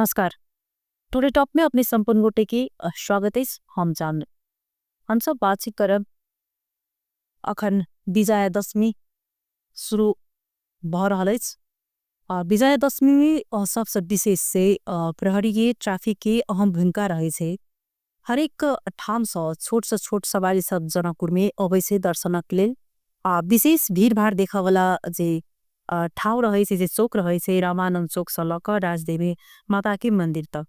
नमस्कार। Today top में अपने संपूर्ण गोटे के स्वागत है। हम सब बातचीत करब अखन विजया दशमी शुरू भ रहल अछि। विजया दशमी में सबसे विशेष से प्रहरी के ट्रैफिक के अहम भूमिका रहे छे। हरेक ठाम से छोट सवारी सब जनकपुर में अबै से दर्शनक लेल विशेष भीड़ भाड़ देखा वाला जे ठाउँ रहे छे, जे चौक रहे छे, रामानंद चौक से लक राजदेवी माता के मंदिर तक।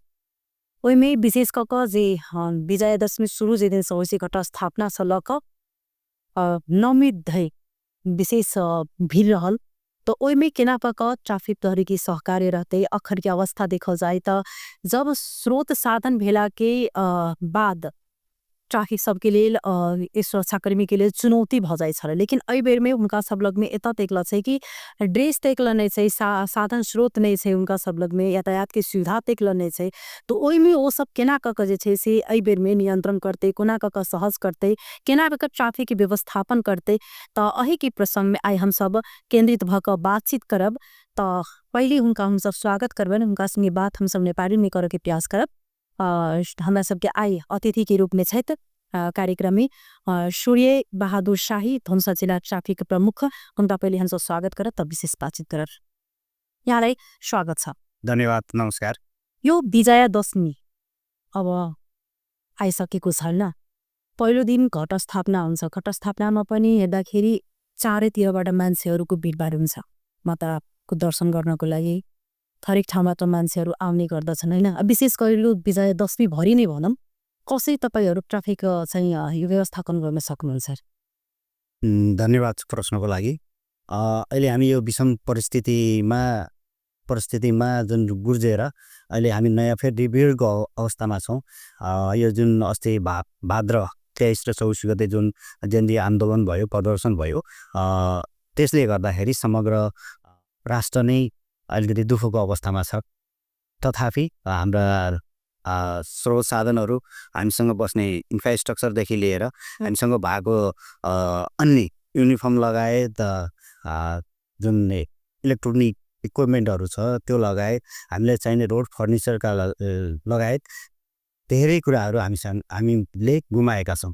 ओहिमे विशेष कक जे विजया दशमी शुरू जे दिन से होइ छे घट स्थापना से लक नवमी धरि विशेष भीड़ रहल। तो ओहिमे केना पक ट्रैफिक प्रहरी के सहकार्य रहते। अखर के अवस्था देखल जाए तो जब स्रोत साधन भेला के बाद ट्रैफिक सबके लेल सुरक्षाकर्मी के लिए चुनौती भ जाए छल। लेकिन एहि बेर में उनका सब लग में एत देखल छे कि ड्रेस देखल नहीं छे, साधन स्रोत नहीं छे, उनका सब लग में यातायात के सुविधा देखल नहीं छे। तो ओहि में वो सब केना कक जे छे से एहि बेर में नियंत्रण करते, कोना कक सहज करते, केना कक ट्रैफिक के व्यवस्थापन करते। तो अही के प्रसंग में आई हम सब केंद्रित भक बातचीत करब। तो पहले उनका हम सब स्वागत करबन, उनका संगे बात हम सब नेपाली में करे के प्रयास करब। हमरा सबके आई अतिथि के रूप में छे कार्यक्रम में सूर्य बहादुर शाही, धनुषा जिला ट्रैफिक प्रमुख। उनका पहले हम सब स्वागत करब, तब विशेष बातचीत करब। यहाँलाई स्वागत छ। धन्यवाद, नमस्कार। यो विजया दशमी अब आइसकेको छ हैन। पहिलो दिन घट स्थापना हुन्छ। घट स्थापनामा पनि हेर्दाखेरि चारैतिरबाट मान्छेहरूको भिडभाड हुन्छ माताको दर्शन गर्नको लागि। हरेक ठाउँमा त मान्छेहरू आउने गर्दछन् हैन। विशेष गरी विजया दशमी भरि नै भनौँ, कसरी तपाईहरू ट्राफिक चाहिँ यो व्यवस्थापन गर्न सक्नुहुन्छ? धन्यवाद प्रश्नको लागि। अहिले हामी यो विषम परिस्थितिमा जुन गुर्जेर अहिले हामी नयाँ फेरि रिबिल्डको अवस्थामा छौँ। यो जुन अस्ति भाद्र 23 र 24 गते जुन जनजीय आन्दोलन भयो, प्रदर्शन भयो, त्यसले गर्दाखेरि समग्र राष्ट्र नै अलिकति दुःखको अवस्थामा छ। तथापि हाम्रा स्रोत साधनहरू, हामीसँग बस्ने इन्फ्रास्ट्रक्चरदेखि लिएर हामीसँग भएको अन्य युनिफर्म लगायत जुन इलेक्ट्रोनिक इक्विपमेन्टहरू छ त्यो लगायत हामीले चाहिने रोड फर्निचरका लगायत धेरै कुराहरू हामीले गुमाएका छौँ।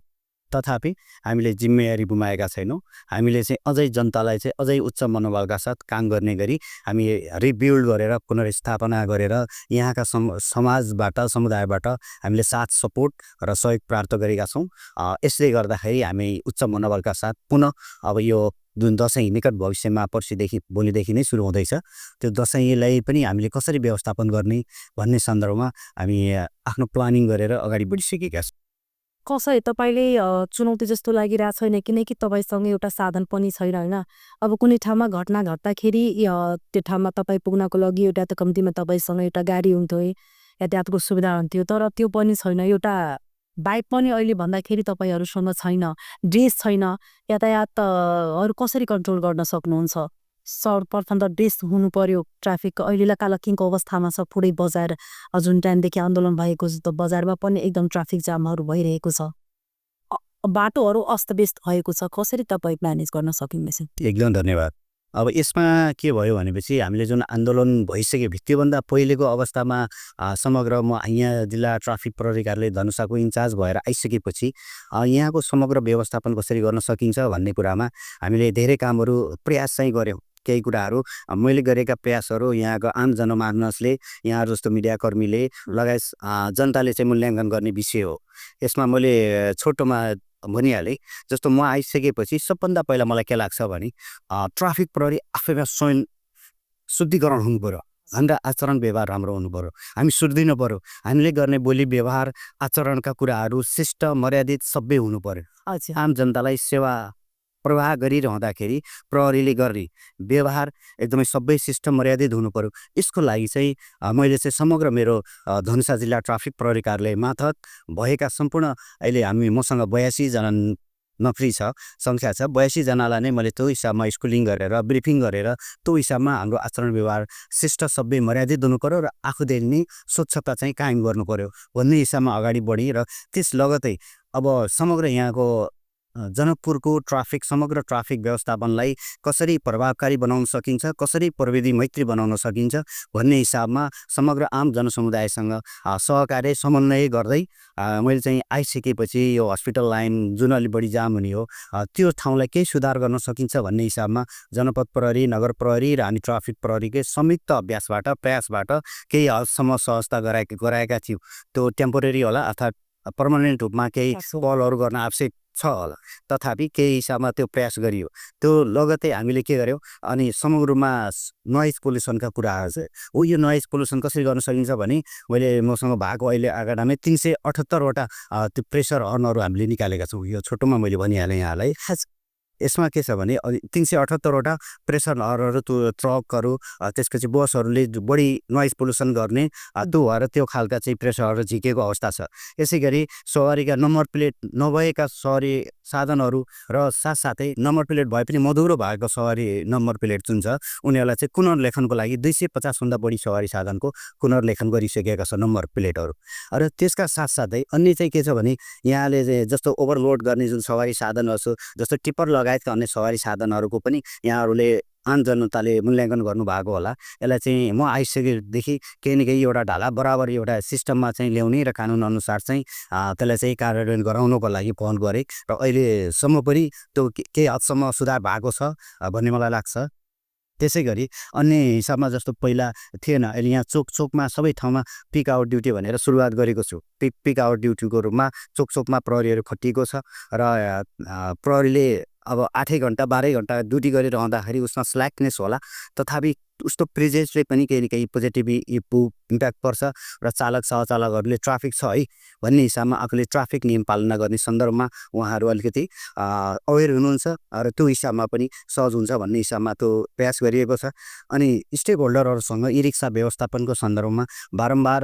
तथापि हामीले जिम्मेवारी गुमाएका छैनौँ। हामीले चाहिँ अझै जनतालाई चाहिँ अझै उच्च मनोबलका साथ काम गर्ने गरी हामी रिबिल्ड गरेर पुनर्स्थापना गरेर यहाँका समाजबाट, समुदायबाट हामीले साथ सपोर्ट र सहयोग प्राप्त गरेका छौँ। यसले गर्दाखेरि हामी उच्च मनोबलका साथ पुनः अब यो जुन दशैँ निकट भविष्यमा पर्सिदेखि भोलिदेखि नै सुरु हुँदैछ, त्यो दशैँलाई पनि हामीले कसरी व्यवस्थापन गर्ने भन्ने सन्दर्भमा हामी आफ्नो प्लानिङ गरेर अगाडि बढिसकेका छौँ। कसरी तपाईले चुनौती जस्तो लागिरहेको छैन? किनकि तपाईसँग एउटा साधन पनि छैन हैन। अब कुनै ठाउँमा घटना घट्दाखेरि त्यो ठाउँमा तपाईँ पुग्नको लागि एउटा त कम्तीमा तपाईसँग एउटा गाडी हुन्थ्यो, यातायातको सुविधा हुन्थ्यो, तर त्यो पनि छैन। एउटा बाइक पनि अहिले भन्दाखेरि तपाईहरूसँग छैन, ड्रेस छैन, यातायातहरू कसरी कन्ट्रोल गर्न सक्नुहुन्छ? सर्वप्रथम त ड्रेस हुनु पर्यो। ट्राफिक अहिले लकालकिङको अवस्थामा छ। पुरै बजार जुन टाइमदेखि आन्दोलन भएको छ त बजारमा पनि एकदम ट्राफिक जामहरू भइरहेको छ, बाटोहरू अस्तव्यस्त भएको छ। कसरी तपाईँ म्यानेज गर्न सकिन्छ? एकदम धन्यवाद। अब यसमा के भयो भनेपछि हामीले जुन आन्दोलन भइसक्यो त्योभन्दा पहिलेको अवस्थामा समग्र म यहाँ जिल्ला ट्राफिक प्रहरी कार्यालय धनुषाको इन्चार्ज भएर आइसकेपछि यहाँको समग्र व्यवस्थापन कसरी गर्न सकिन्छ भन्ने कुरामा हामीले धेरै कामहरू प्रयास चाहिँ गऱ्यौँ। केही कुराहरू मैले गरेका प्रयासहरू यहाँको आम जनमानसले, यहाँ जस्तो मिडियाकर्मीले लगायत जनताले चाहिँ मूल्याङ्कन गर्ने विषय हो। यसमा मैले छोटोमा भनिहालेँ। जस्तो म आइसकेपछि सबभन्दा पहिला मलाई के लाग्छ भने ट्राफिक प्रहरी आफैमा स्वयं शुद्धिकरण हुनु पर्यो। हाम्रा आचरण व्यवहार राम्रो हुनु पर्यो। हामी सुध्रिनु पर्यो। हामीले गर्ने बोली व्यवहार आचरणका कुराहरू शिष्ट मर्यादित सबै हुनु पर्यो। आम जनतालाई सेवा प्रवाह गरिरहँदाखेरि प्रहरीले गर्ने व्यवहार एकदमै सबै शिष्ट मर्यादित हुनु पर्यो। यसको लागि चाहिँ मैले चाहिँ समग्र मेरो धनुषा जिल्ला ट्राफिक प्रहरी कार्यालय मार्फत भएका सम्पूर्ण अहिले हामी मसँग 82 जना नोकरी छ, सङ्ख्या छ। 82 जनालाई नै मैले त्यो हिसाबमा स्कुलिङ गरेर ब्रिफिङ गरेर त्यो हिसाबमा हाम्रो आचरण व्यवहार शिष्ट सबै मर्यादित हुनु पर्यो र आफूदेखि नै स्वच्छता चाहिँ कायम गर्नु पर्यो भन्ने हिसाबमा अगाडि बढी र त्यस लगतै अब समग्र यहाँको जनकपुरको ट्राफिक समग्र ट्राफिक व्यवस्थापनलाई कसरी प्रभावकारी बनाउन सकिन्छ, कसरी प्रविधि मैत्री बनाउन सकिन्छ भन्ने हिसाबमा समग्र आम जनसमुदायसँग सहकार्य समन्वय गर्दै मैले चाहिँ आइसकेपछि यो हस्पिटल लाइन जुन अलि बढी जाम हुने हो त्यो ठाउँलाई केही सुधार गर्न सकिन्छ भन्ने हिसाबमा जनपद प्रहरी, नगर प्रहरी र अनि ट्राफिक प्रहरीकै संयुक्त अभ्यासबाट प्रयासबाट केही हदसम्म सहजता गराएका थियौँ। त्यो टेम्पोरेरी होला अर्थात् पर्मानेन्ट रूपमा केही पहलहरू गर्न आवश्यक छ होला, तथापि केही हिसाबमा त्यो प्रयास गरियो। त्यो लगत्तै हामीले के गर्यौँ अनि समग्र रूपमा नोइज पोल्युसनका कुराहरू चाहिँ हो। यो नोइज पोल्युसन कसरी गर्न सकिन्छ भने मैले मसँग भएको अहिले आँकडामै 378वटा त्यो प्रेसर हर्नहरू हामीले निकालेका छौँ। यो छोटोमा मैले भनिहालेँ यहाँलाई। यसमा के छ भने 378वटा प्रेसर हर्नहरू, त्यो ट्रकहरू, त्यसपछि बसहरूले बढी नोइज पोल्युसन गर्ने त्यो भएर त्यो खालका चाहिँ प्रेसरहरू झिकेको अवस्था छ। यसै गरी सवारीका नम्बर प्लेट नभएका सवारी साधनहरू र साथसाथै नम्बर प्लेट भए पनि मधुरो भएको सवारी नम्बर प्लेट जुन छ उनीहरूलाई चाहिँ पुनर्लेखनको लागि 250भन्दा बढी सवारी साधनको पुनर्लेखन गरिसकेका छ नम्बर प्लेटहरू। र त्यसका साथसाथै अन्य चाहिँ के छ भने यहाँले चाहिँ जस्तो ओभरलोड गर्ने जुन सवारी साधनहरू छ, जस्तो टिप्पर लगायतका अन्य सवारी साधनहरूको पनि यहाँहरूले आम जनताले मूल्याङ्कन गर्नुभएको होला। यसलाई चाहिँ म आइसकेदेखि केही न केही एउटा ढाला बराबर एउटा सिस्टममा चाहिँ ल्याउने र कानुन अनुसार चाहिँ त्यसलाई चाहिँ कार्यान्वयन गराउनको लागि पहल गरेँ र अहिलेसम्म पनि त्यो केही हदसम्म सुधार भएको छ भन्ने मलाई लाग्छ। त्यसै गरी अन्य हिसाबमा जस्तो पहिला थिएन, अहिले यहाँ चोकमा सबै ठाउँमा पिक आवर ड्युटी भनेर सुरुवात गरेको छु। पिक आवर ड्युटीको रूपमा चोकमा प्रहरीहरू खटिएको छ र प्रहरीले अब 8 घन्टा 12 घन्टा ड्युटी गरिरहँदाखेरि उसमा स्ल्याकनेस होला, तथापि उसको प्रेजेन्सले पनि केही न केही पोजिटिभ इम्प्याक्ट पर्छ र चालक सहचालकहरूले ट्राफिक छ है भन्ने हिसाबमा आफूले ट्राफिक नियम पालना गर्ने सन्दर्भमा उहाँहरू अलिकति अवेर हुनुहुन्छ र त्यो हिसाबमा पनि सहज हुन्छ भन्ने हिसाबमा त्यो प्रयास गरिएको छ। अनि स्टेक होल्डरहरूसँग ई रिक्सा व्यवस्थापनको सन्दर्भमा बारम्बार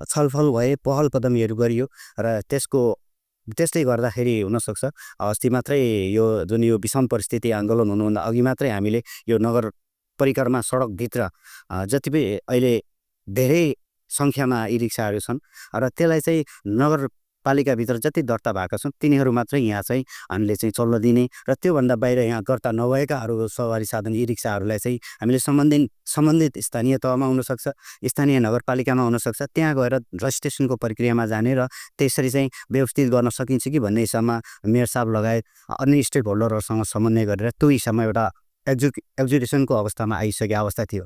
छलफल भए, पहल कदमीहरू गरियो र त्यसले गर्दाखेरि हुनसक्छ अस्ति मात्रै यो जुन यो विषम परिस्थिति आन्दोलन हुनुभन्दा अघि मात्रै हामीले यो नगर परिक्रमा सडकभित्र जति पनि अहिले धेरै सङ्ख्यामा ई रिक्साहरू छन् र त्यसलाई चाहिँ नगरपालिकाभित्र जति दर्ता भएका छन् तिनीहरू मात्रै यहाँ चाहिँ हामीले चाहिँ चल्न दिने र त्योभन्दा बाहिर यहाँ दर्ता नभएका अरू सवारी साधन ई रिक्साहरूलाई चाहिँ हामीले सम्बन्धित स्थानीय तहमा हुनसक्छ, स्थानीय नगरपालिकामा हुनसक्छ, त्यहाँ गएर रजिस्ट्रेसनको प्रक्रियामा जाने र त्यसरी चाहिँ व्यवस्थित गर्न सकिन्छ कि भन्ने हिसाबमा मेयर साहब लगायत अन्य स्टेक होल्डरहरूसँग समन्वय गरेर त्यो हिसाबमा एउटा एक्जिक्युसनको अवस्थामा आइसकेको अवस्था थियो।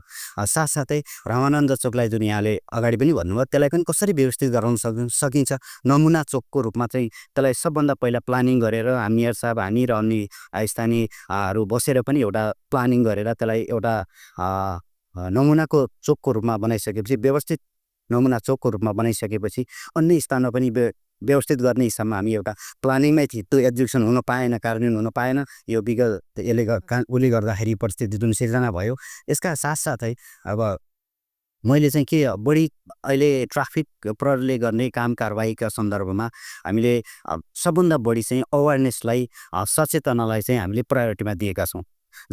साथसाथै रामानन्द चोकलाई जुन यहाँले अगाडि पनि भन्नुभयो त्यसलाई पनि कसरी व्यवस्थित गराउन सकिन्छ, नमुना चोकको रूपमा चाहिँ त्यसलाई सबभन्दा पहिला प्लानिङ गरेर मेयर साहब, हामी र अन्य स्थानीयहरू बसेर पनि एउटा प्लानिङ गरेर त्यसलाई एउटा नमुनाको चोकको रूपमा बनाइसकेपछि, व्यवस्थित नमुना चोकको रूपमा बनाइसकेपछि अन्य स्थानमा पनि व्यवस्थित गर्ने हिसाबमा हामी एउटा प्लानिङमै थियौँ। त्यो एक्जिक्युसन हुन पाएन, कार्यान्वयन हुन पाएन। यो विगत उसले गर्दाखेरि परिस्थिति जुन सिर्जना भयो। यसका साथसाथै अब मैले चाहिँ के बढी अहिले ट्राफिक प्रहरीले गर्ने काम कारबाहीका सन्दर्भमा हामीले सबभन्दा बढी चाहिँ अवेरनेसलाई, सचेतनालाई चाहिँ हामीले प्रायोरिटीमा दिएका छौँ।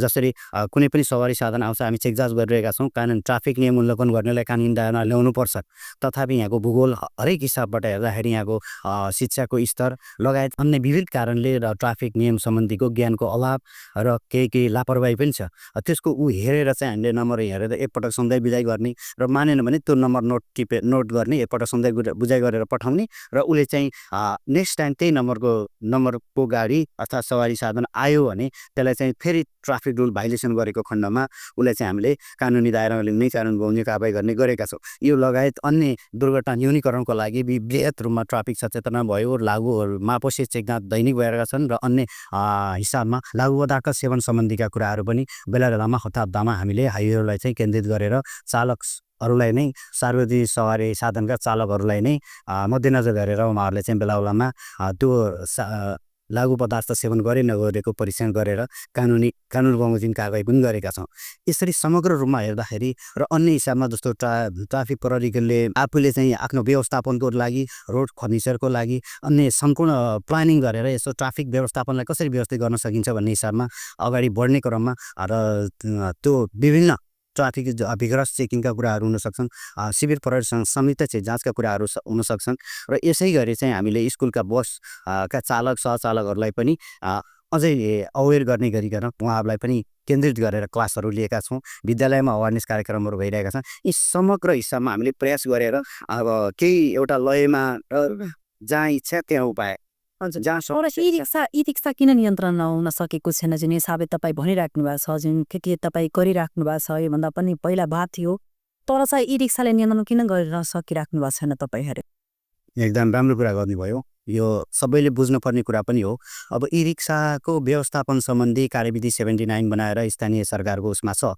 जसरी कुनै पनि सवारी साधन आउँछ हामी चेकजाँच गरिरहेका छौँ, कानुन ट्राफिक नियम उल्लङ्घन गर्नेलाई कानुन दायरामा ल्याउनुपर्छ। तथापि यहाँको भूगोल हरेक हिसाबबाट हेर्दाखेरि यहाँको शिक्षाको स्तर लगायत अन्य विविध कारणले र ट्राफिक नियम सम्बन्धीको ज्ञानको अभाव र केही लापरवाही पनि छ। त्यसको हेरेर चाहिँ हामीले नम्बर हेरेर एकपटक सधैँ बुझाइ गर्ने र मानेन भने त्यो नम्बर नोट गर्ने, एकपटक सधैँ बुझाइ गरेर पठाउने र उसले चाहिँ नेक्स्ट टाइम त्यही नम्बरको गाडी अर्थात् सवारी साधन आयो भने त्यसलाई चाहिँ फेरि ट्राफिक रुल भाइलेसन गरेको खण्डमा उसलाई चाहिँ हामीले कानुनी दायरामा ल्याउने, कानुन बमोजिम कारबाही गर्ने गरेका छौँ। यो लगायत अन्य दुर्घटना न्यूनीकरणको लागि बृहत रूपमा ट्राफिक सचेतना भयो, लागु मापोसी चेकजाँच दैनिक भएका छन् र अन्य हिसाबमा लागु पदार्थ सेवन सम्बन्धीका कुराहरू पनि बेला बेलामा हताहतमा हामीले हाइवेलाई चाहिँ केन्द्रित गरेर चालकहरूलाई नै, सार्वजनिक सवारी साधनका चालकहरूलाई नै मध्यनजर गरेर उहाँहरूले चाहिँ बेला बेलामा त्यो लागु पदार्थ सेवन गरे नगरेको परीक्षण गरेर कानुन बमोजिम कारबाही पनि गरेका छौँ। यसरी समग्र रूपमा हेर्दाखेरि र अन्य हिसाबमा जस्तो ट्राफिक प्रहरीले आफूले चाहिँ आफ्नो व्यवस्थापनको लागि, रोड फर्निचरको लागि अन्य सम्पूर्ण प्लानिङ गरेर यसो ट्राफिक व्यवस्थापनलाई कसरी व्यवस्थित गर्न सकिन्छ भन्ने हिसाबमा अगाडि बढ्ने क्रममा र त्यो विभिन्न ट्राफिक भिगरस चेकिङका कुराहरू हुनसक्छन्, शिविर परेडसँग संयुक्त चाहिँ जाँचका कुराहरू हुनसक्छन् र यसै गरी चाहिँ हामीले स्कुलका बस का चालक सहचालकहरूलाई पनि अझै अवेर गर्ने गरिकन उहाँहरूलाई पनि केन्द्रित गरेर क्लासहरू लिएका छौँ। विद्यालयमा अवेरनेस कार्यक्रमहरू भइरहेका छन्। यी समग्र हिसाबमा हामीले प्रयास गरेर अब केही एउटा लयमा र जहाँ इच्छा त्यहाँ उपाय जहाँ तर ई रिक्सा किन नियन्त्रण हुन सकेको छैन जुन हिसाबले तपाईँ भनिराख्नु भएको छ, जुन के तपाईँ गरिराख्नु भएको छ, योभन्दा पनि पहिला बात थियो, तर चाहिँ ई रिक्साले नियन्त्रण किन गरेर सकिराख्नु भएको छैन तपाईँहरू? एकदम राम्रो कुरा गर्नुभयो। यो सबैले बुझ्नुपर्ने कुरा पनि हो। अब ई रिक्साको व्यवस्थापन सम्बन्धी कार्यविधि 79 बनाएर स्थानीय सरकारको उसमा छ,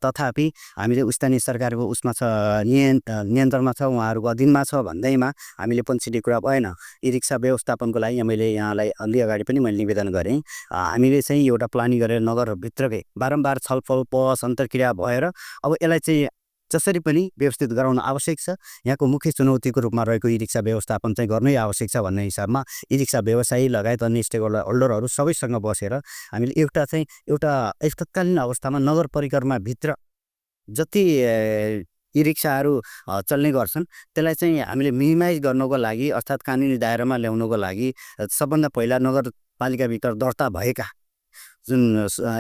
तथापि हामीले स्थानीय सरकारको उसमा छ, नियन्त्रणमा छ, उहाँहरूको अधीनमा छ भन्दैमा हामीले पन्छिने कुरा भएन। ई रिक्सा व्यवस्थापनको लागि मैले यहाँलाई अलि अगाडि पनि मैले निवेदन गरेँ। हामीले चाहिँ एउटा प्लानिङ गरेर नगरभित्रकै बारम्बार छलफल बहस अन्तर्क्रिया भएर अब यसलाई चाहिँ जसरी पनि व्यवस्थित गराउन आवश्यक छ। यहाँको मुख्य चुनौतीको रूपमा रहेको ई रिक्सा व्यवस्थापन चाहिँ गर्नै आवश्यक छ भन्ने हिसाबमा ई रिक्सा व्यवसायी लगायत अन्य स्टेक होल्डरहरू सबैसँग बसेर हामीले एउटा तत्कालीन अवस्थामा नगर परिक्रमा-भित्र जति ई रिक्साहरू चल्ने गर्छन् त्यसलाई चाहिँ हामीले मिनिमाइज गर्नको लागि अर्थात् कानुनी दायरामा ल्याउनको लागि सबभन्दा पहिला नगरपालिकाभित्र दर्ता भएका जुन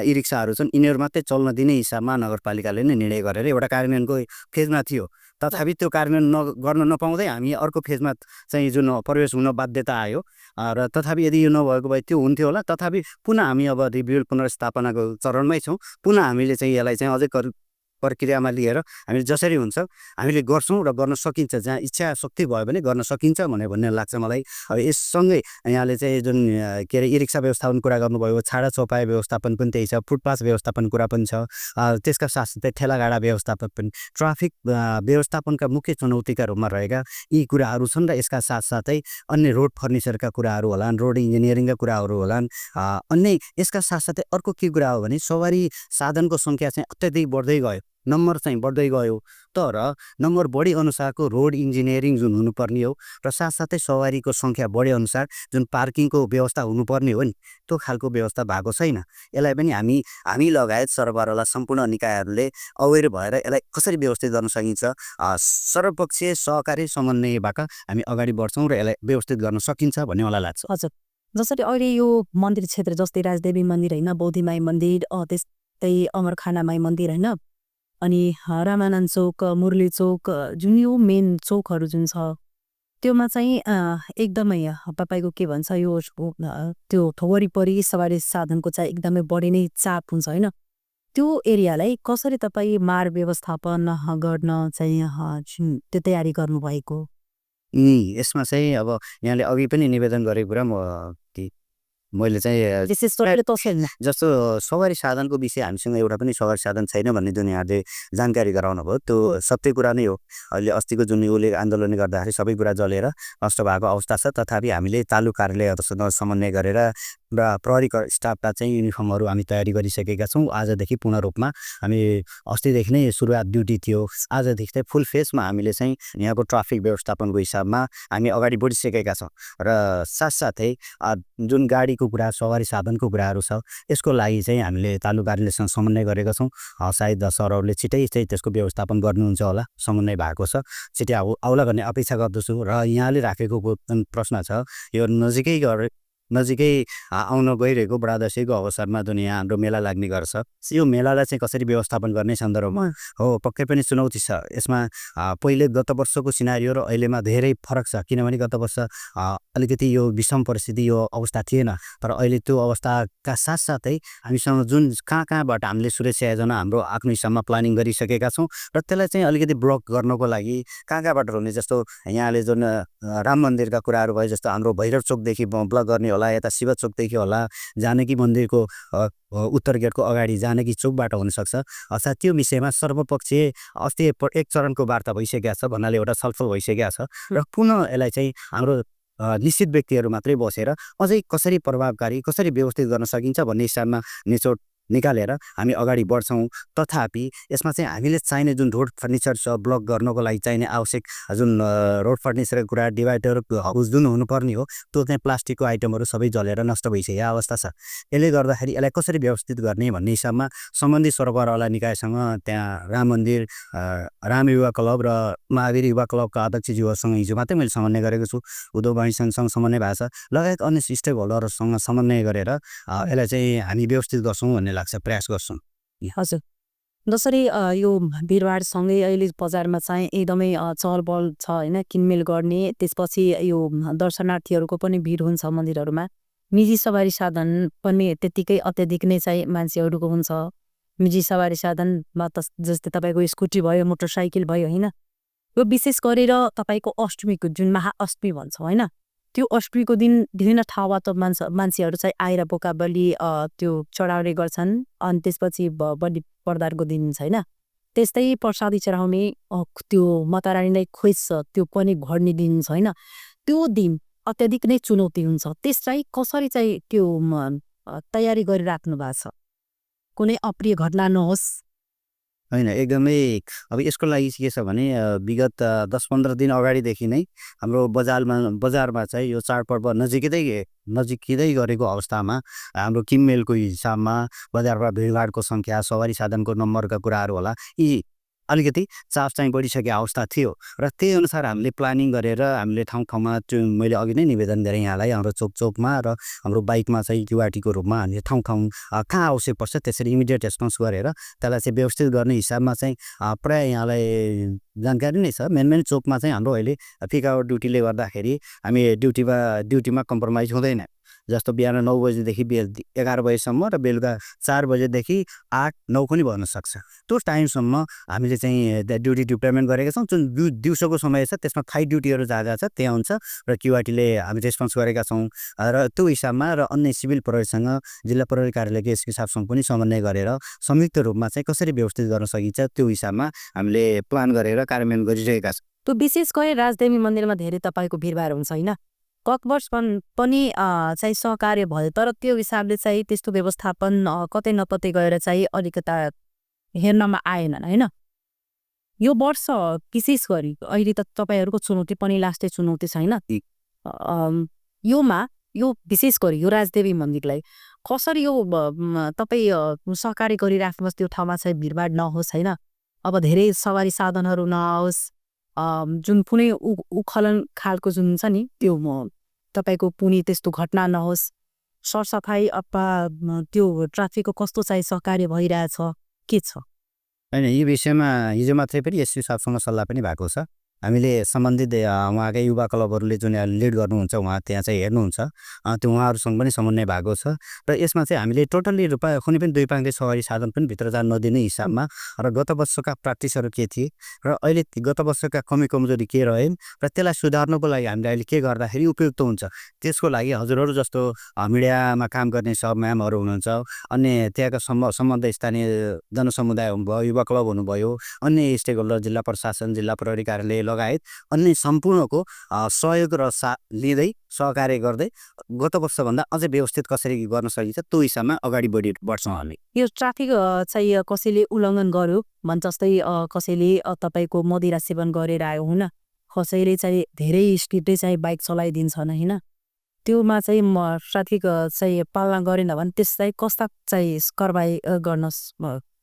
ई रिक्साहरू छन् यिनीहरू मात्रै चल्न दिने हिसाबमा नगरपालिकाले नै निर्णय गरेर एउटा कार्यान्वयनको फेजमा थियो। तथापि त्यो कार्यान्वयन गर्न नपाउँदै हामी अर्को फेजमा चाहिँ जुन प्रवेश हुन बाध्यता आयो र तथापि यदि यो नभएको भए त्यो हुन्थ्यो होला। तथापि पुनः हामी अब रिबिल्ड पुनर्स्थापनाको चरणमै छौँ। पुनः हामीले चाहिँ यसलाई चाहिँ अझै प्रक्रियामा लिएर हामीले जसरी हुन्छ हामीले गर्छौँ र गर्न सकिन्छ। जहाँ इच्छा शक्ति भयो भने गर्न सकिन्छ भन्ने लाग्छ मलाई। अब यससँगै यहाँले चाहिँ जुन के अरे ई रिक्सा व्यवस्थापन कुरा गर्नुभयो, छाडा चौपाया व्यवस्थापन पनि त्यही छ, फुटपाथ व्यवस्थापन कुरा पनि छ, त्यसका साथसाथै ठेलागाडा व्यवस्थापन पनि, ट्राफिक व्यवस्थापनका मुख्य चुनौतीका रूपमा रहेका यी कुराहरू छन् र यसका साथसाथै अन्य रोड फर्निचरका कुराहरू होलान्, रोड इन्जिनियरिङका कुराहरू होलान्। अन्य यसका साथसाथै अर्को के कुरा हो भने सवारी साधनको सङ्ख्या चाहिँ अत्याधिक बढ्दै गयो, नम्बर चाहिँ बढ्दै गयो, तर नम्बर बढी अनुसारको रोड इन्जिनियरिङ जुन हुनुपर्ने हो र साथसाथै सवारीको सङ्ख्या बढे अनुसार जुन पार्किङको व्यवस्था हुनुपर्ने हो नि त्यो खालको व्यवस्था भएको छैन। यसलाई पनि हामी लगायत सरकारवाला सम्पूर्ण निकायहरूले अवेर भएर यसलाई कसरी व्यवस्थित गर्न सकिन्छ, सर्वपक्षीय सहकारी समन्वयबाट हामी अगाडि बढ्छौँ र यसलाई व्यवस्थित गर्न सकिन्छ भन्ने मलाई लाग्छ। हजुर, जसरी अहिले यो मन्दिर क्षेत्र जस्तै राजदेवी मन्दिर होइन, बौद्धीमाई मन्दिर, त्यस्तै अमरखानामाई मन्दिर होइन, अनि रामानन्द चौक, मुरली चौक, जुन यो मेन चौकहरू जुन छ त्योमा चाहिँ एकदमै तपाईँको के भन्छ यो त्यो वरिपरि सवारी साधनको चाहिँ एकदमै बढी नै चाप हुन्छ होइन, त्यो एरियालाई कसरी तपाईँ मार्ग व्यवस्थापन गर्न चाहिँ त्यो तयारी गर्नुभएको? यसमा चाहिँ अब यहाँले अघि पनि निवेदन गरेको कुरा मैले चाहिँ जस्तो सवारी साधनको विषय हामीसँग एउटा पनि सवारी साधन छैन भन्ने जुन यहाँले जानकारी गराउनु भयो त्यो सत्य कुरा नै हो। अहिले अस्तिको जुन योले आन्दोलनले गर्दाखेरि सबै कुरा जलेर नष्ट भएको अवस्था छ। तथापि हामीले तालुक कार्यालयहरूसँग समन्वय गरेर र प्रहरी स्टाफका चाहिँ युनिफर्महरू हामी तयारी गरिसकेका छौँ। आजदेखि पूर्ण रूपमा हामी अस्तिदेखि नै सुरुवात ड्युटी थियो, आजदेखि चाहिँ फुल फेसमा हामीले चाहिँ यहाँको ट्राफिक व्यवस्थापनको हिसाबमा हामी अगाडि बढिसकेका छौँ। र साथसाथै जुन गाडीको कुरा, सवारी साधनको कुराहरू छ यसको लागि चाहिँ हामीले तालुक कार्यालयसँग समन्वय गरेका छौँ। सायद सरहरूले छिटै चाहिँ त्यसको व्यवस्थापन गर्नुहुन्छ होला, समन्वय भएको छ, छिटै आउला भन्ने अपेक्षा गर्दछु। र यहाँले राखेको प्रश्न छ यो नजिकै आउन गइरहेको बडा दशैँको अवसरमा जुन यहाँ हाम्रो मेला लाग्ने गर्छ, यो मेलालाई चाहिँ कसरी व्यवस्थापन गर्ने सन्दर्भमा हो पक्कै पनि चुनौती छ। यसमा पहिले गत वर्षको सिनारियो र अहिलेमा धेरै फरक छ, किनभने गत वर्ष अलिकति यो विषम परिस्थिति यो अवस्था थिएन, तर अहिले त्यो अवस्थाका साथसाथै हामीसँग जुन कहाँबाट हामीले सुरक्षा योजना हाम्रो आफ्नो हिसाबमा प्लानिङ गरिसकेका छौँ र त्यसलाई चाहिँ अलिकति ब्लक गर्नको लागि कहाँबाट हुने, जस्तो यहाँले जुन राम मन्दिरका कुराहरू भयो, जस्तो हाम्रो भैरव चोकदेखि ब्लक गर्ने होला, यता शिव चोकदेखि होला, जानकी मन्दिरको उत्तर गेटको अगाडि जानकी चोकबाट हुनसक्छ। अर्थात् त्यो विषयमा सर्वपक्षीय अस्ति एक चरणको वार्ता भइसकेको छ भन्नाले एउटा छलफल भइसकेको छ र पुनः यसलाई चाहिँ हाम्रो निश्चित व्यक्तिहरू मात्रै बसेर अझै कसरी प्रभावकारी कसरी व्यवस्थित गर्न सकिन्छ भन्ने हिसाबमा निचोड निकालेर हामी अगाडि बढ्छौँ। तथापि यसमा चाहिँ हामीले चाहिने जुन रोड फर्निचर छ ब्लक गर्नको लागि चाहिने आवश्यक जुन रोड फर्निचरको कुरा डिभाइडर हाउस जुन हुनुपर्ने हो त्यो चाहिँ प्लास्टिकको आइटमहरू सबै जलेर नष्ट भइसकेको अवस्था छ। यसले गर्दाखेरि यसलाई कसरी व्यवस्थित गर्ने भन्ने हिसाबमा सम्बन्धित सरकारवाला निकायसँग त्यहाँ राम मन्दिर राम युवा क्लब र महावीर युवा क्लबका अध्यक्षज्यूहरूसँग हिजो मात्रै मैले समन्वय गरेको छु। उद्योग वाणिज्य सङ्घसँग समन्वय भएको छ लगायत अन्य स्टेक होल्डरहरूसँग समन्वय गरेर यसलाई चाहिँ हामी व्यवस्थित गर्छौँ भन्ने लाग्छ, प्रयास गर्छौँ। हजुर जसरी यो भिडभाडसँगै अहिले बजारमा चाहिँ एकदमै चहलपहल छ होइन, किनमेल गर्ने, त्यसपछि यो दर्शनार्थीहरूको पनि भिड हुन्छ मन्दिरहरूमा। निजी सवारी साधन पनि त्यत्तिकै अत्याधिक नै चाहिँ मान्छेहरूको हुन्छ। निजी सवारी साधनमा त जस्तै तपाईँको स्कुटी भयो, मोटरसाइकल भयो होइन। यो विशेष गरेर तपाईँको अष्टमीको जुन महाअष्टमी भन्छ होइन, त्यो अष्टमीको दिन विभिन्न ठाउँबाट मान्छेहरू चाहिँ आएर बोका बलि त्यो चढाउने गर्छन्। अनि त्यसपछि बलि प्रदारको दिन छैन, त्यस्तै प्रसादी चढाउने त्यो मातारानीलाई खोज्छ त्यो पनि घड्ने दिन छैन। त्यो दिन अत्याधिक नै चुनौती हुन्छ। त्यसलाई कसरी चाहिँ त्यो तयारी गरिराख्नु भएको छ, कुनै अप्रिय घटना नहोस्? होइन एकदमै अब यसको लागि के छ भने विगत 10-15 दिन अगाडिदेखि नै हाम्रो बजारमा चाहिँ यो चाडपर्व नजिकै गरेको अवस्थामा हाम्रो किनमेलको हिसाबमा बजारमा भिडभाडको सङ्ख्या, सवारी साधनको नम्बरका कुराहरू होला, यी अलिकति चाप चाहिँ बढिसकेको अवस्था थियो र त्यही अनुसार हामीले प्लानिङ गरेर हामीले ठाउँ मैले अघि नै निवेदन गरेँ यहाँलाई, हाम्रो चोकमा र हाम्रो बाइकमा चाहिँ क्युआरटीको रूपमा हामीले ठाउँ कहाँ आवश्यक पर्छ त्यसरी इमिडिएट रेस्पोन्स गरेर त्यसलाई चाहिँ व्यवस्थित गर्ने हिसाबमा चाहिँ प्रायः यहाँलाई जानकारी नै छ। मेन चोकमा चाहिँ हाम्रो अहिले पिक आवर ड्युटीले गर्दाखेरि हामी ड्युटीमा कम्प्रोमाइज हुँदैन। जस्तो बिहान 9 बजेदेखि 11 बजेसम्म र बेलुका 4 बजेदेखि 8-9 पनि भन्न सक्छ। त्यो टाइमसम्म हामीले चाहिँ ड्युटी डिप्लोइमेन्ट गरेका छौँ। जुन दिउँसोको समय छ त्यसमा थाई ड्युटीहरू जहाँ छ त्यहाँ हुन्छ र क्युआरटीले हामी रेस्पोन्स गरेका छौँ र त्यो हिसाबमा र अन्य सिभिल प्रहरीसँग जिल्ला प्रहरी कार्यालयको एसपी साहबसँग पनि समन्वय गरेर संयुक्त रूपमा चाहिँ कसरी व्यवस्थित गर्न सकिन्छ त्यो हिसाबमा हामीले प्लान गरेर कार्यान्वयन गरिरहेका छौँ। त्यो विशेष गरी राजदेवी मन्दिरमा धेरै तपाईँको भिडभाड हुन्छ होइन, ककवर्स पनि चाहिँ सहकार्य भयो, तर त्यो हिसाबले चाहिँ त्यस्तो व्यवस्थापन कतै नकतै गएर चाहिँ अलिकता हेर्नमा आएनन् होइन। यो वर्ष विशेष गरी अहिले त तपाईँहरूको चुनौती पनि लास्टै चुनौती छैन, यो विशेष गरी यो राजदेवी मन्दिरलाई कसरी यो तपाईँ सहकार्य गरिराख्नुहोस्, त्यो ठाउँमा चाहिँ भिडभाड नहोस् होइन, अब धेरै सवारी साधनहरू नआओस्, जुन कुनै उखलन खालको जुन छ नि त्यो तपाईँको पुनि त्यस्तो घटना नहोस्, सरसफाइ अथवा त्यो ट्राफिकको कस्तो चाहिँ सहकार्य भइरहेछ, के छ? होइन यी विषयमा हिजो मात्रै पनि एसपी साहबसँग सल्लाह पनि भएको छ। हामीले सम्बन्धित उहाँकै युवा क्लबहरूले जुन लिड गर्नुहुन्छ उहाँ त्यहाँ चाहिँ हेर्नुहुन्छ, त्यो उहाँहरूसँग पनि समन्वय भएको छ र यसमा चाहिँ हामीले टोटल्ली कुनै पनि दुई पाङ्ग्रे सवारी साधन पनि भित्र जान नदिने हिसाबमा र गत वर्षका प्र्याक्टिसहरू के थिए र अहिले गत वर्षका कमजोरी के रहे र त्यसलाई सुधार्नको लागि हामीले अहिले के गर्दाखेरि उपयुक्त हुन्छ त्यसको लागि हजुरहरू जस्तो मिडियामा काम गर्ने सब म्यामहरू हुनुहुन्छ, अन्य त्यहाँका सम्बन्ध स्थानीय जनसमुदाय हुनुभयो, युवा क्लब हुनुभयो, अन्य स्टेक होल्डर जिल्ला प्रशासन, जिल्ला प्रहरी कार्यालय लगायत अन्य सम्पूर्णको सहयोग र लिँदै सहकार्य गर्दै गत वर्षभन्दा अझै व्यवस्थित कसरी गर्न सकिन्छ त्यो हिसाबमा अगाडि बढ्छौँ हामी। यो ट्राफिक चाहिँ कसैले उल्लङ्घन गर्यो भन्छ, जस्तै कसैले तपाईँको मदिरा सेवन गरेर आयो होइन, कसैले चाहिँ धेरै स्पिडै चाहिँ बाइक चलाइदिन्छन् होइन, त्योमा चाहिँ ट्राफिक चाहिँ पालना गरेन भने त्यसलाई कस्ता चाहिँ कारबाही गर्न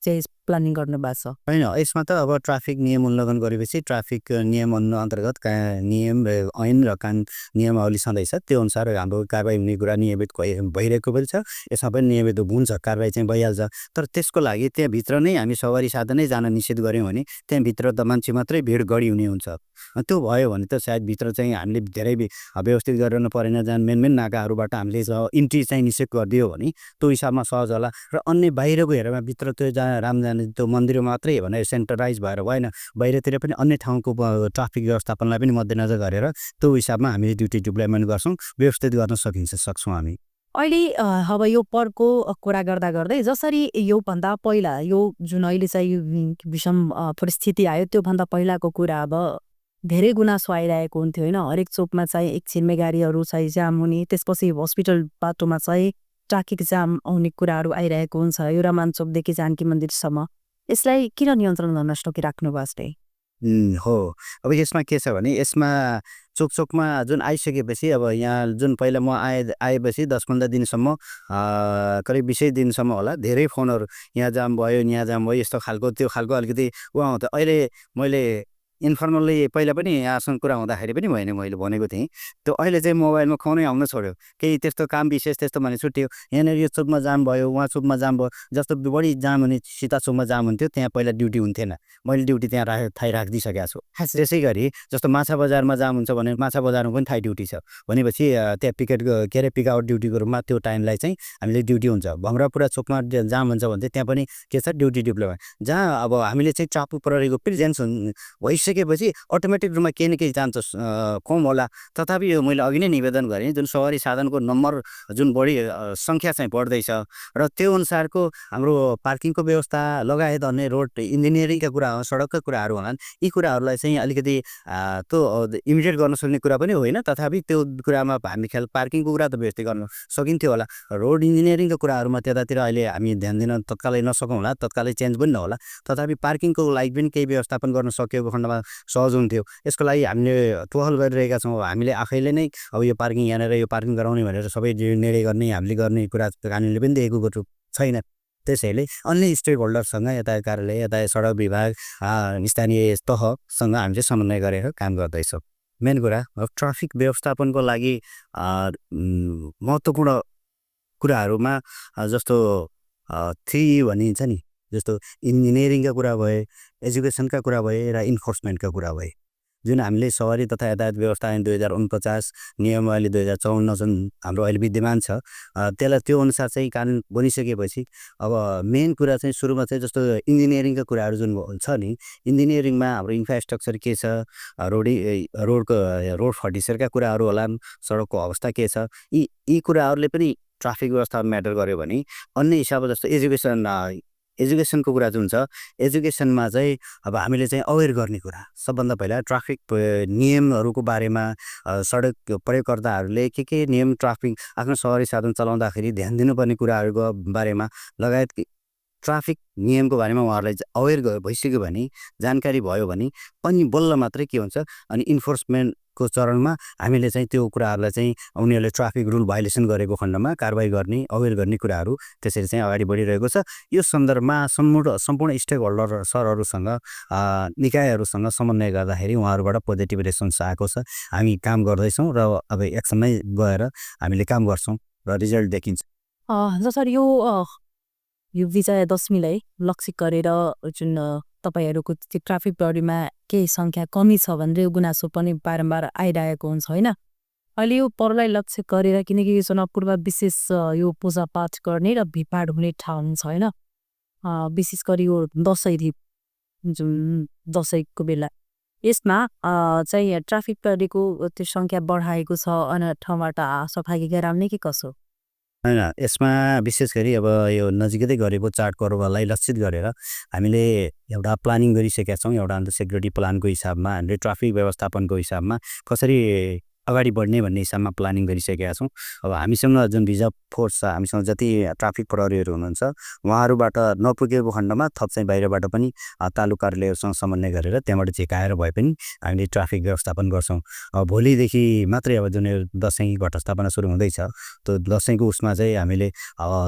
चाहिँ प्लानिङ गर्नु भएको छ? होइन यसमा त अब ट्राफिक नियम उल्लङ्घन गरेपछि ट्राफिक नियम अन्तर्गत नियम ऐन र कानुन नियमावली छँदैछ, त्यो अनुसार हाम्रो कारबाही हुने कुरा नियमित भइरहेको पनि छ। यसमा पनि नियमित हुन्छ, कारबाही चाहिँ भइहाल्छ। तर त्यसको लागि त्यहाँभित्र नै हामी सवारी साधनै जान निषेध गऱ्यौँ भने त्यहाँभित्र त मान्छे मात्रै भिड गढी हुने हुन्छ। त्यो भयो भने त सायद भित्र चाहिँ हामीले धेरै व्यवस्थित गरेर परेन, जहाँ मेन नाकाहरूबाट हामीले इन्ट्री चाहिँ निषेध गरिदियो भने त्यो हिसाबमा सहज होला। र अन्य बाहिरको हेरेरमा भित्र त्यो जहाँ राम जाने त्यो मन्दिर मात्रै भनेर सेन्ट्रलाइज भएर भएन, बाहिरतिर पनि अन्य ठाउँको ट्राफिक व्यवस्थापनलाई पनि मध्यनजर गरेर त्यो हिसाबमा हामीले ड्युटी डिप्लोइमेन्ट गर्छौँ, व्यवस्थित गर्न सक्छौँ हामी। अहिले अब यो पर्वको कुरा गर्दै जसरी योभन्दा पहिला यो जुन अहिले चाहिँ विषम परिस्थिति आयो त्योभन्दा पहिलाको कुरा अब धेरै गुनासो आइरहेको हुन्थ्यो होइन, हरेक चोकमा चाहिँ एकछिनमै गाडीहरू चाहिँ जाम हुने, त्यसपछि हस्पिटल बाटोमा चाहिँ ट्राफिक जाम आउने कुराहरू आइरहेको हुन्छ यो रमानचोकदेखि जानकी मन्दिरसम्म यसलाई किन नियन्त्रण गर्न सकिराख्नु भएको छ? हो। अब यसमा के छ भने यसमा चोकचोकमा जुन आइसकेपछि अब यहाँ जुन पहिला म आएपछि 10-15 दिनसम्म करिब 20 दिनसम्म होला धेरै फोनहरू यहाँ जाम भयो यस्तो खालको त्यो खालको अलिकति आउँथ्यो। अहिले मैले इन्फर्मल्ली पहिला पनि यहाँसँग कुरा हुँदाखेरि पनि मैले भनेको थिएँ। त्यो अहिले चाहिँ मोबाइलमा फोनै आउन छोड्यो। केही त्यस्तो काम विशेष त्यस्तो भने छुट्यो। यहाँनिर यो चोकमा जाम भयो, उहाँ चोकमा जाम भयो। जस्तो बढी जाम हुने सीता चोकमा जाम हुन्थ्यो त्यहाँ पहिला ड्युटी हुन्थेन। मैले ड्युटी त्यहाँ राखिदिइसकेको छु। त्यसै गरी जस्तो माछा बजारमा जाम हुन्छ भने माछा बजारमा पनि थाहै ड्युटी छ भनेपछि त्यहाँ पिक आउट ड्युटीको रूपमा त्यो टाइमलाई चाहिँ हामीले ड्युटी हुन्छ। भङ्गरापुरा चोकमा जाम हुन्छ भने चाहिँ त्यहाँ पनि के छ ड्युटी डिप्लोमा जहाँ अब हामीले चाहिँ ट्राफिक प्रहरीको प्रेजेन्स भइसकेपछि अटोमेटिक रूपमा केही न केही चान्सेस कम होला। तथापि यो मैले अघि नै निवेदन गरेँ जुन सवारी साधनको नम्बर जुन बढी सङ्ख्या चाहिँ बढ्दैछ र त्यो अनुसारको हाम्रो पार्किङको व्यवस्था लगायत अन्य रोड इन्जिनियरिङका कुरा सडकका कुराहरू होलान्। यी कुराहरूलाई चाहिँ अलिकति त्यो इमिडिएट गर्न सक्ने कुरा पनि होइन। तथापि त्यो कुरामा हामी पार्किङको कुरा त व्यवस्थित गर्न सकिन्थ्यो होला। रोड इन्जिनियरिङका कुराहरूमा त्यतातिर अहिले हामी ध्यान दिन तत्कालै नसकौँ होला, तत्कालै चेन्ज पनि नहोला। तथापि पार्किङको लागि पनि केही व्यवस्थापन गर्न सकिएको खण्डमा सहज हुन्थ्यो। यसको लागि हामीले पहल गरिरहेका छौँ। हामीले आफैले नै अब यो पार्किङ यहाँनिर यो पार्किङ गराउने भनेर सबै निर्णय गर्ने हामीले गर्ने कुरा कानुनले पनि दिएको छैन। त्यसैले अन्य स्टेक होल्डरसँग यातायात कार्यालय, यातायात सडक विभाग, स्थानीय तहसँग हामी चाहिँ समन्वय गरेर काम गर्दैछौँ। मेन कुरा अब ट्राफिक व्यवस्थापनको लागि महत्त्वपूर्ण कुराहरूमा जस्तो 3 भनिन्छ नि, जस्तो इन्जिनियरिङका कुरा भए, एजुकेसनका कुरा भए र इन्फोर्समेन्टका कुरा भए। जुन हामीले सवारी तथा यातायात व्यवस्था ऐन 2049 नियम अहिले 2054 जुन हाम्रो अहिले विद्यमान छ त्यसलाई त्यो अनुसार चाहिँ कानुन बनिसकेपछि अब मेन कुरा चाहिँ सुरुमा चाहिँ जस्तो इन्जिनियरिङका कुराहरू जुन छ नि, इन्जिनियरिङमा हाम्रो इन्फ्रास्ट्रक्चर के छ, रोड फर्टिचरका कुराहरू होलान्, सडकको अवस्था के छ, यी कुराहरूले पनि ट्राफिक व्यवस्था म्याटर गर्यो भने अन्य हिसाबमा जस्तो एजुकेसनको कुरा जुन छ, एजुकेसनमा चाहिँ अब हामीले चाहिँ अवेर गर्ने कुरा सबभन्दा पहिला ट्राफिक नियमहरूको बारेमा सडक प्रयोगकर्ताहरूले के नियम ट्राफिक आफ्नो सवारी साधन चलाउँदाखेरि ध्यान दिनुपर्ने कुराहरूको बारेमा लगायत ट्राफिक नियमको बारेमा उहाँहरूलाई अवेर भइसक्यो भने, जानकारी भयो भने अनि बल्ल मात्रै के हुन्छ अनि इन्फोर्समेन्टको चरणमा हामीले चाहिँ त्यो कुराहरूलाई चाहिँ उनीहरूले ट्राफिक रुल भाइलेसन गरेको खण्डमा कारबाही गर्ने, अवेर गर्ने कुराहरू त्यसरी चाहिँ अगाडि बढिरहेको छ। यो सन्दर्भमा सम्पूर्ण स्टेक होल्डर सरहरूसँग निकायहरूसँग समन्वय गर्दाखेरि उहाँहरूबाट पोजिटिभ रेस्पोन्स आएको छ। हामी काम गर्दैछौँ र अब एक्सनमै गएर हामीले काम गर्छौँ र रिजल्ट देखिन्छ। जसरी यो विजया दशमीलाई लक्षित गरेर जुन तपाईँहरूको ट्राफिक प्रहरीमा केही सङ्ख्या कमी छ भनेर यो गुनासो पनि बारम्बार आइरहेको हुन्छ होइन? अहिले यो पर्वलाई लक्ष्य गरेर किनकि यो जनकपुरमा विशेष यो पूजापाठ गर्ने र भिडभाड हुने ठाउँ हुन्छ होइन? विशेष गरी यो दसैँ जुन दसैँको बेला यसमा चाहिँ ट्राफिक प्रहरीको त्यो सङ्ख्या बढाएको छ अन्य ठाउँबाट सफाई गराउने कि कसो? होइन, यसमा विशेष गरी अब यो नजिकै गरेको चाडपर्वलाई लक्षित गरेर हामीले एउटा प्लानिङ गरिसकेका छौँ। एउटा अन्त सेक्युरिटी प्लानको हिसाबमा हामीले ट्राफिक व्यवस्थापनको हिसाबमा कसरी अगाडि बढ्ने भन्ने हिसाबमा प्लानिङ गरिसकेका छौँ। अब हामीसँग जुन रिजर्भ फोर्स छ, हामीसँग जति ट्राफिक प्रहरीहरू हुनुहुन्छ उहाँहरूबाट नपुगेको खण्डमा थप चाहिँ बाहिरबाट पनि तालुका कार्यालयहरूसँग समन्वय गरेर त्यहाँबाट झिकाएर भए पनि हामीले ट्राफिक व्यवस्थापन गर्छौँ। अब भोलिदेखि मात्रै अब जुन दसैँ घटस्थापना सुरु हुँदैछ त्यो दसैँको उसमा चाहिँ हामीले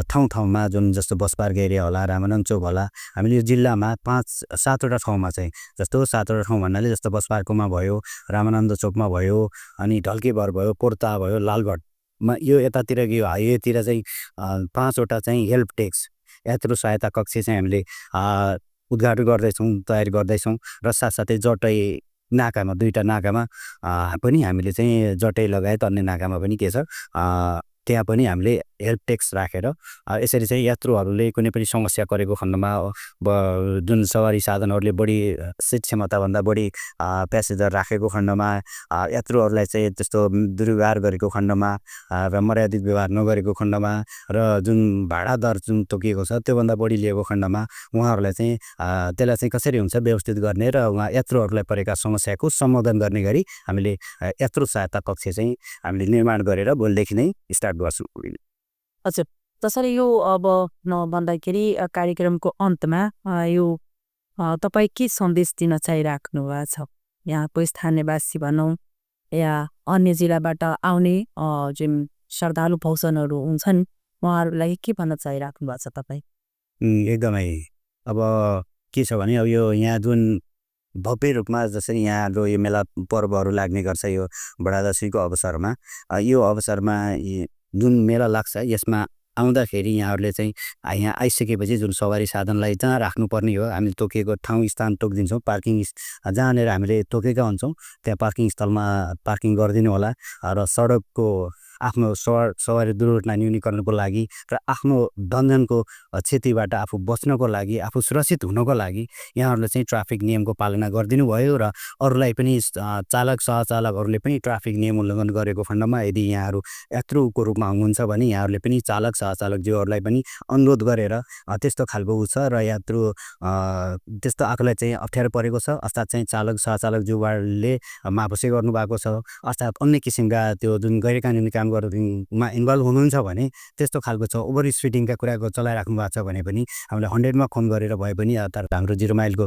ठाउँमा जुन जस्तो बस पार्क एरिया होला, रामानन्द चोक होला, हामीले यो जिल्लामा 5-7वटा ठाउँमा चाहिँ जस्तो 7वटा ठाउँ भन्नाले जस्तो बस पार्कमा भयो, रामानन्द चोकमा भयो, अनि ढल्केबर भयो, पोर्ता भयो, लालगढमा यो यतातिर यो हाइवेतिर चाहिँ 5वटा चाहिँ हेल्प डेस्क यात्रु सहायता कक्ष चाहिँ हामीले उद्घाटन गर्दैछौँ, तयारी गर्दैछौँ र साथसाथै जटै नाकामा 2टा नाकामा पनि हामीले चाहिँ जटै लगायत अन्य नाकामा पनि के छ त्यहाँ पनि हामीले हेल्प डेस्क राखेर यसरी चाहिँ यात्रुहरूले कुनै पनि समस्या गरेको खण्डमा जुन सवारी साधनहरूले बढी सिट क्षमताभन्दा बढी प्यासेन्जर राखेको खण्डमा यात्रुहरूलाई चाहिँ त्यस्तो दुर्व्यवहार गरेको खण्डमा र मर्यादित व्यवहार नगरेको खण्डमा र जुन भाडा दर जुन तोकिएको छ त्योभन्दा बढी लिएको खण्डमा उहाँहरूलाई चाहिँ त्यसलाई चाहिँ कसरी हुन्छ व्यवस्थित गर्ने र उहाँ यात्रुहरूलाई परेका समस्याको समाधान गर्ने गरी हामीले यात्रु सहायता कक्ष चाहिँ हामीले निर्माण गरेर भोलिदेखि नै स्टार्ट गर्छौँ। हजुर, त्यसैले यो अब भन्दाखेरि कार्यक्रमको अन्तमा यो तपाईँ के सन्देश दिन चाहिराख्नु भएको छ यहाँको स्थानीयवासी भनौँ या अन्य जिल्लाबाट आउने जुन श्रद्धालु भक्तजनहरू हुन्छन् उहाँहरूलाई के भन्न चाहिराख्नु भएको छ तपाईँ? एकदमै अब के छ भने अब यो यहाँ जुन भव्य रूपमा जसरी यहाँको यो मेला पर्वहरू लाग्ने गर्छ यो बडादशीको अवसरमा यो अवसरमा जुन मेला लाग्छ यसमा आउँदाखेरि यहाँहरूले चाहिँ यहाँ आइसकेपछि जुन सवारी साधनलाई जहाँ राख्नुपर्ने हो हामीले तोकेको ठाउँ स्थान तोकिदिन्छौँ पार्किङ जहाँनिर हामीले तोकेका हुन्छौँ त्यहाँ पार्किङ स्थलमा पार्किङ गरिदिनु होला र सडकको आफ्नो सवारी दुर्घटना न्यूनीकरणको लागि र आफ्नो दण्डनको क्षतिबाट आफू बच्नको लागि आफू सुरक्षित हुनको लागि यहाँहरूले चाहिँ ट्राफिक नियमको पालना गरिदिनु भयो र अरूलाई पनि चालक सहचालकहरूले पनि ट्राफिक नियम उल्लङ्घन गरेको खण्डमा यदि यहाँहरू यात्रुको रूपमा हुनुहुन्छ भने यहाँहरूले पनि चालक सहचालकज्यूहरूलाई पनि अनुरोध गरेर त्यस्तो खालको छ र यात्रु त्यस्तो आफूलाई चाहिँ अप्ठ्यारो परेको छ अर्थात् चाहिँ चालक सहचालकज्यूहरूले माफुसे गर्नुभएको छ अर्थात् अन्य किसिमका त्यो जुन गैरकानुनी काम मा इन्भल्भ हुनुहुन्छ भने त्यस्तो खालको छ ओभर स्पिडिङका कुराको चलाइराख्नु भएको छ भने पनि हामीले 100मा फोन गरेर भए पनि अर्थात् हाम्रो 0 माइलको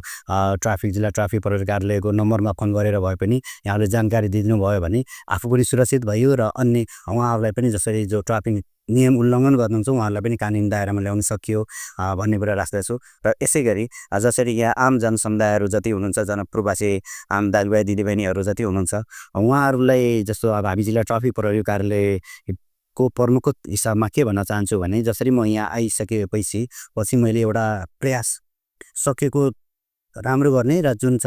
ट्राफिक जिल्ला ट्राफिक प्रहरी कार्यालयको नम्बरमा फोन गरेर भए पनि यहाँले जानकारी दिनु भयो भने आफू पनि सुरक्षित भयो र अन्य उहाँहरूलाई पनि जसरी जो ट्राफिक नियम उल्लङ्घन गर्नुहुन्छ उहाँहरूलाई पनि कानुनी दायरामा ल्याउन सकियो भन्ने कुरा राख्दछु र यसै गरी जसरी यहाँ आम जनसमुदायहरू जति हुनुहुन्छ जनप्रवासी आम दाजुभाइ दिदीबहिनीहरू जति हुनुहुन्छ उहाँहरूलाई जस्तो अब हामी जिल्ला ट्राफिक प्रहरी कार्यालयको प्रमुख हिसाबमा के भन्न चाहन्छु भने जसरी म यहाँ आइसकेपछि मैले एउटा प्रयास सकेको राम्रो गर्ने र जुन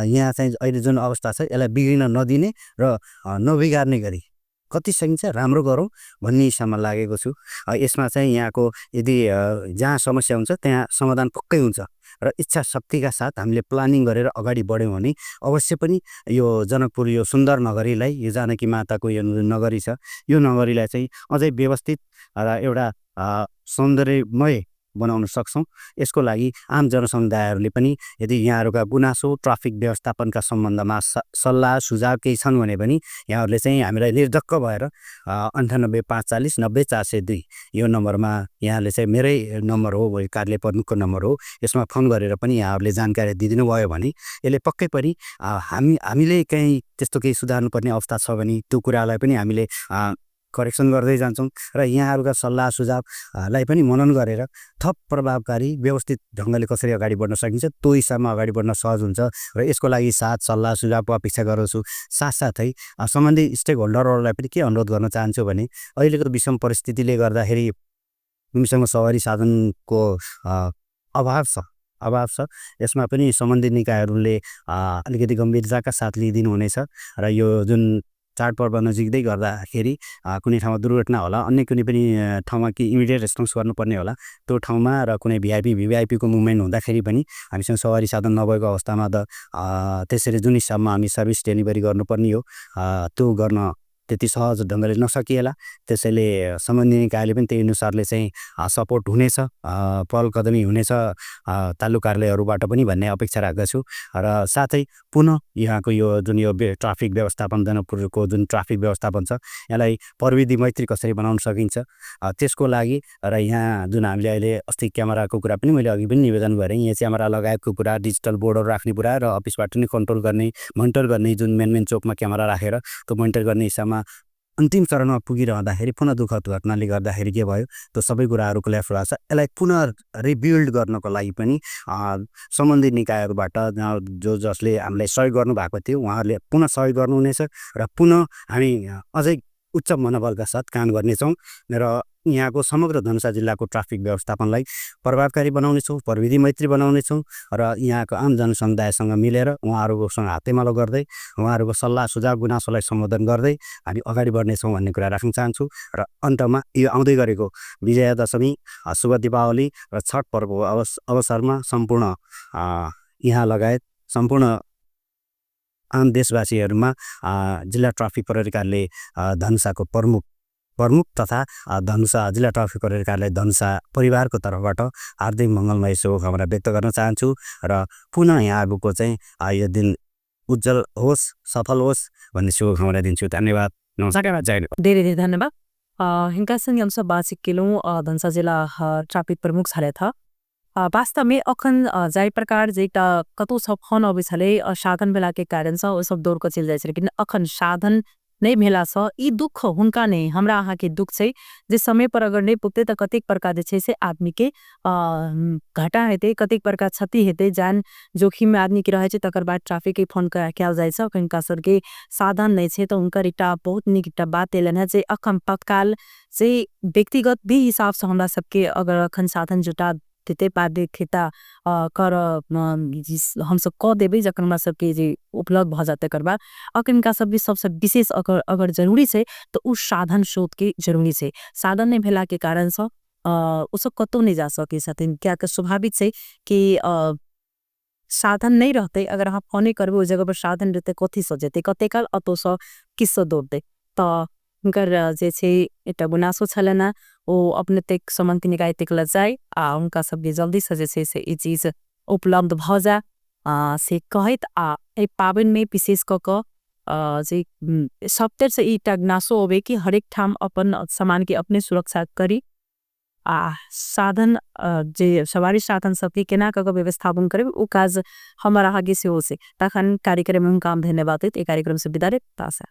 यहाँ चाहिँ अहिले जुन अवस्था छ यसलाई बिग्रिन नदिने र नबिगार्ने गरी कति सकिन्छ राम्रो गरौँ भन्ने हिसाबमा लागेको छु। यसमा चाहिँ यहाँको यदि जहाँ समस्या हुन्छ त्यहाँ समाधान पक्कै हुन्छ र इच्छा शक्तिका साथ हामीले प्लानिङ गरेर अगाडि बढ्यौँ भने अवश्य पनि यो जनकपुर यो सुन्दर नगरीलाई यो जानकी माताको यो नगरी छ यो नगरीलाई चाहिँ अझै व्यवस्थित र एउटा सौन्दर्यमय बनाउन सक्छौँ। यसको लागि आम जनसमुदायहरूले पनि यदि यहाँहरूका गुनासो ट्राफिक व्यवस्थापनका सम्बन्धमा सल्लाह सुझाव केही छन् भने पनि यहाँहरूले चाहिँ हामीलाई निर्धक्क भएर 9854090402 यो नम्बरमा यहाँले चाहिँ मेरै नम्बर हो कार्यालय प्रमुखको नम्बर हो यसमा फोन गरेर पनि यहाँहरूले जानकारी दिदिनु भयो भने यसले पक्कै पनि हामीले कहीँ त्यस्तो केही सुधार्नुपर्ने अवस्था छ भने त्यो कुरालाई पनि हामीले करेक्सन गर्दै जान्छौँ र यहाँहरूका सल्लाह सुझावलाई पनि मनन गरेर थप प्रभावकारी व्यवस्थित ढङ्गले कसरी अगाडि बढ्न सकिन्छ त्यो हिसाबमा अगाडि बढ्न सहज हुन्छ र यसको लागि सल्लाह सुझावको अपेक्षा गर्छु। साथसाथै सम्बन्धित स्टेक होल्डरहरूलाई पनि के अनुरोध गर्न चाहन्छु भने अहिलेको विषम परिस्थितिले गर्दाखेरि हामीसँग सवारी साधनको अभाव छ यसमा पनि सम्बन्धित निकायहरूले अलिकति गम्भीरताका साथ लिइदिनु हुनेछ र यो जुन चाडपर्व नजिक्दै गर्दाखेरि कुनै ठाउँमा दुर्घटना होला अन्य कुनै पनि ठाउँमा कि इमिडिएट रेस्पोन्स गर्नुपर्ने होला त्यो ठाउँमा र कुनै भिआइपीको मुभमेन्ट हुँदाखेरि पनि हामीसँग सवारी साधन नभएको अवस्थामा त त्यसरी जुन हिसाबमा हामी सर्भिस डेलिभरी गर्नुपर्ने हो त्यो गर्न त्यति सहज ढङ्गले नसकिएला त्यसैले सम्बन्धित निकायले पनि त्यही अनुसारले चाहिँ सपोर्ट हुनेछ पहल कदमी हुनेछ तालुका कार्यालयहरूबाट पनि भन्ने अपेक्षा राख्दछु र साथै पुनः यहाँको यो जुन यो ट्राफिक व्यवस्थापन जनकपुरको जुन ट्राफिक व्यवस्थापन छ यसलाई प्रविधि मैत्री कसरी बनाउन सकिन्छ त्यसको लागि र यहाँ जुन हामीले अहिले अस्ति क्यामेराको कुरा पनि मैले अघि पनि निवेदन गरेँ यहाँ क्यामेरा लगायतको कुरा डिजिटल बोर्डहरू राख्ने कुरा र अफिसबाट नै कन्ट्रोल गर्ने मोनिटर गर्ने जुन मेन चोकमा क्यामेरा राखेर त्यो मोनिटर गर्ने हिसाबमा अन्तिम चरणमा पुगिरहँदाखेरि पुनः दुःखद घटनाले गर्दाखेरि के भयो त्यो सबै कुराहरूको लेफ्ट भएको छ। यसलाई पुनः रिबिल्ड गर्नको लागि पनि सम्बन्धित निकायहरूबाट जसले हामीलाई सहयोग गर्नुभएको थियो उहाँहरूले पुनः सहयोग गर्नुहुनेछ र पुनः हामी अझै उच्च मनोबलका साथ काम गर्नेछौँ र यहाँको समग्र धनुषा जिल्लाको ट्राफिक व्यवस्थापनलाई प्रभावकारी बनाउनेछौँ प्रविधि मैत्री बनाउनेछौँ र यहाँको आम जनसमुदायसँग मिलेर उहाँहरूसँग हातेमालो गर्दै उहाँहरूको सल्लाह सुझाव गुनासोलाई सम्बोधन गर्दै हामी अगाडि बढ्नेछौँ भन्ने कुरा राख्न चाहन्छु र अन्तमा यो आउँदै गरेको विजयादशमी शुभ दीपावली र छठ पर्वको अवसरमा सम्पूर्ण यहाँ लगायत सम्पूर्ण आम देशवासीहरूमा जिल्ला ट्राफिक प्रहरी कार्यालय धनुषाको प्रमुख तथा धनुषा जिल्ला ट्राफिक प्रहरी कार्यालय धनुषा परिवारको तर्फबाट हार्दिक मङ्गलमय शुभकामना व्यक्त गर्न चाहन्छु र पुनः यहाँहरूको चाहिँ यो दिन उज्जवल होस् सफल होस् भन्ने शुभकामना दिन्छु। धन्यवाद। धेरै धेरै धन्यवाद। हिंका संगे हम सब बातचीत केलौं धनुषा जिला ट्राफिक प्रमुख छले था वास्तव में अखन जाय प्रकार जेटा कतौ सब फोन अबै छले साधन भेला के कारण से ओ सब दौड़ के चल जाय छले लेकिन अखन साधन नहीं भेला से ई दुख हुनका नहीं हमरा अहाँ के दुख छै जे समय पर अगर नहीं पुगते त कतेक प्रकार जे छै से आदमी के घाटा हेते कतेक प्रकार क्षति हेते जान जोखिम में आदमी के रहे छै तकर बाद ट्रैफिक के फोन कयल जाय छै हिनका सर के साधन नहीं छै तो उनकर एकटा बहुत निक एकटा बात एलन है जे अखन तत्काल से व्यक्तिगत भी हिसाब से हमरा सबके अगर अखन साधन जुटा देते बाध्य खेता कर हम सब कह देबे जखन हमरा सबके जे उपलब्ध भ जाते कर बाद अखन इनका सब भी सबसे विशेष अगर जरूरी छै तो उस साधन स्रोत के जरूरी छै साधन नहीं भेला के कारण से उ सब कतौ नहीं जा सके छथिन क्या के स्वाभाविक छै कि साधन नहीं रहते अगर आप फोने करबे ओ जगह पर साधन रहते कथी से जेते कते काल अतो से किस्सा दौड़ते तो हुनकर जे छै एकटा गुनासो छलना ओ अपने तक समन के निकाय तक ल जाय उनका सब जल्दी से जे छै से ई चीज उपलब्ध भ जा से कहत ए पावन में विशेष क जे सप्तर से एकटा गुनासो होबे कि हरेक ठाम अपन सामान के अपने सुरक्षा करी साधन जे सवारी साधन सबके केना क व्यवस्थापन करे उ काज हमारा आगे से हो से तखन कार्यक्रम में काम धन्यवाद कार्यक्रम से विदा रे तासा।